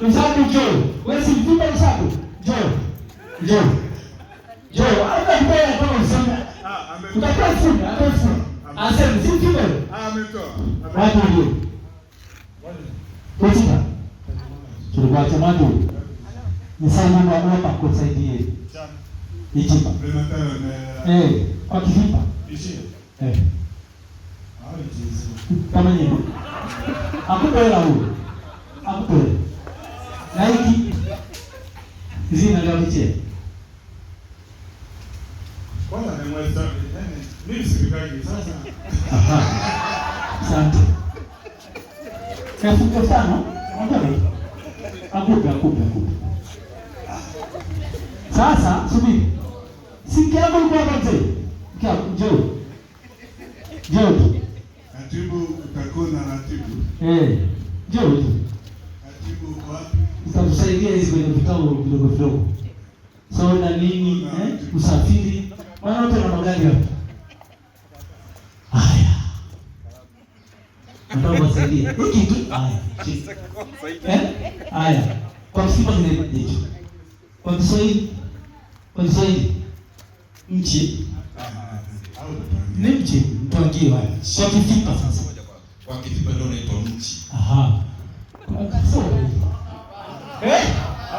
Msabu njoo. Wewe si mfupa msabu. Njoo. Njoo. Njoo. Hata mbele kama useme. Utakuwa mfupa, hata mfupa. Aseme si mfupa. Ametoa. Watu ndio. Kutika. Tulikuwa chamadu. Ni sana Mungu akusaidie. Ichipa. Eh, kwa kifipa. Eh. Kama nini? Akupe hela huyo. Akupe. Na hiki zina ndio kiche. Kwanza nimweza mimi sipikaji sasa. Aha. Asante. 5,000? Ongea. Akupe, akupe, akupe. Sasa subiri. Si mke wako yuko hapa mzee? Mke wako njoo. Njoo tu. Katibu utakuwa na ratibu. Eh, njoo tu. Katibu uko wapi? Utatusaidia hizi kwenye vikao vidogo vidogo. So na nini, eh? Usafiri. Maana wote na magari hapa. Haya. Nataka kuwasaidia. Hiki tu. Haya. Eh? Haya. Kwa msiba kinaitwa hicho. Kwa Kiswahili? Kwa Kiswahili? Mchi. Ni mchi, mtwangie haya. Kwa Kifipa sasa. Kwa Kifipa ndio unaitwa mchi. Aha. Kwa Kiswahili. Eh?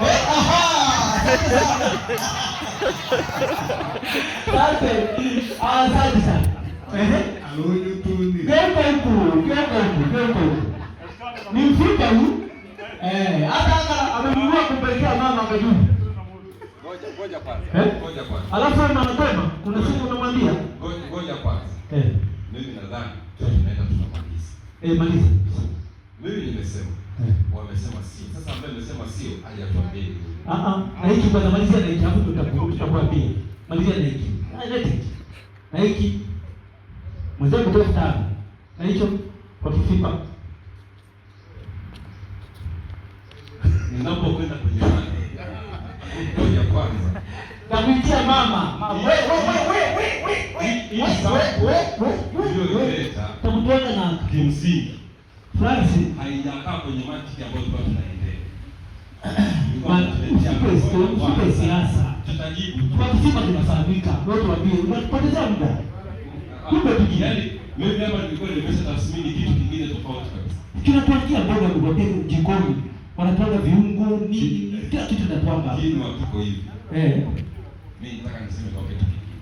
Eh, aha. Asante. Asante sana. Ehe. Alonyo tuni. Geuka huku, geuka huku, geuka huku. Ni mfipa huyu. Eh, hata hata amenunua kumpelekea mama akajua. Ngoja, ngoja kwanza. Eh? Ngoja kwanza. Alafu wewe mama kwema, kuna siku unamwambia? Ngoja, ngoja kwanza. Eh. Mimi nadhani tunaenda tunamaliza. Eh, maliza. Mimi nimesema. Eh. Wamesema sio. Sasa ambaye amesema sio hajatuambia. Ah ah, na hiki kwanza malizia na hiki hapo tutakuambia. Malizia na hiki. Ah, lete hiki. Na hiki. Mwenzangu toa 5,000. Na hicho kwa Kifipa. Ninapokwenda kwenye mali. Ngoja kwanza. Nakuitia mama. Mama. We we we we we we. We we we we. Iliyoleta Takutuona na kimsingi Francis haijakaa kwenye mantiki ambayo tulikuwa tunaendea. Usipe siasa. Tutajibu. Kwa Kifipa kinafahamika. Wewe tuambie, unatupotezea muda. Kumbe tujibu. Yaani mimi hapa nilikuwa nimesha tathmini kitu kingine tofauti kabisa. Kinatuangia mboga kupotea jikoni. Wanatoa viungo nini, kila kitu kinatoa. Kinu hakiko hivi. Eh. Mimi nataka niseme kwa kitu kingine.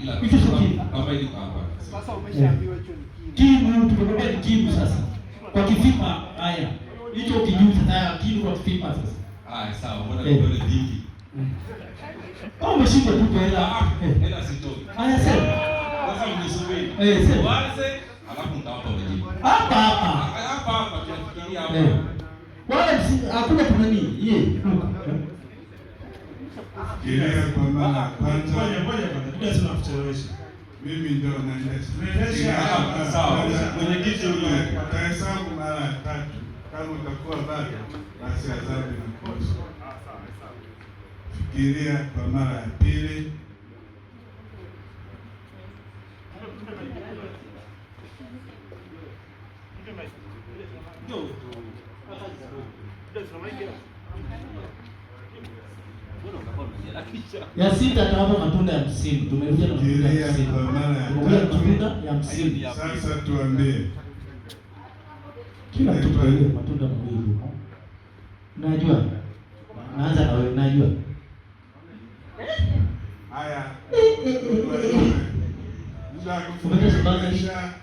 Ila Hicho sio kinu. kama ili hapa. Sasa umeshaambiwa hicho ni kinu. Kinu tumekwambia ni kinu sasa. Kwa Kifipa haya. Hicho kijuu sasa haya kinu kwa Kifipa sasa. Haya sawa, mbona Eh. vidole vingi? Kama umeshinda tupe hela. Ah, Eh. hela sitoi. Haya sema. Sasa mnisubiri. Eh, sema. Uanze alafu nitawapa majibu. Hapa hapa. Hapa hapa tunafikiria hapa. Eh. Wala hakuna kuna nini? Ye. Fikiria kwa mara ya kwanza. Ngoja, ngoja kwanza. Bila sina kuchelewesha. Mimi ndio naendesha. Tunaendesha. Ah, sawa. Mwenyekiti huyu. Utahesabu mara ya tatu. Kama utakuwa bado, basi adhabu inakuhusu. Fikiria kwa mara ya pili. Ya sita atawapa matunda ya msimu. Tumekuja na matunda ya Fikiria msimu. kwa mara ya Tumekuja na tatu. matunda ya msimu. Sasa tuambie. Kila mtu kwa hiyo matunda mawili. Najua. Naanza na wewe, najua. Haya. Muda wa Umetoa sababu? kufikiri umeisha.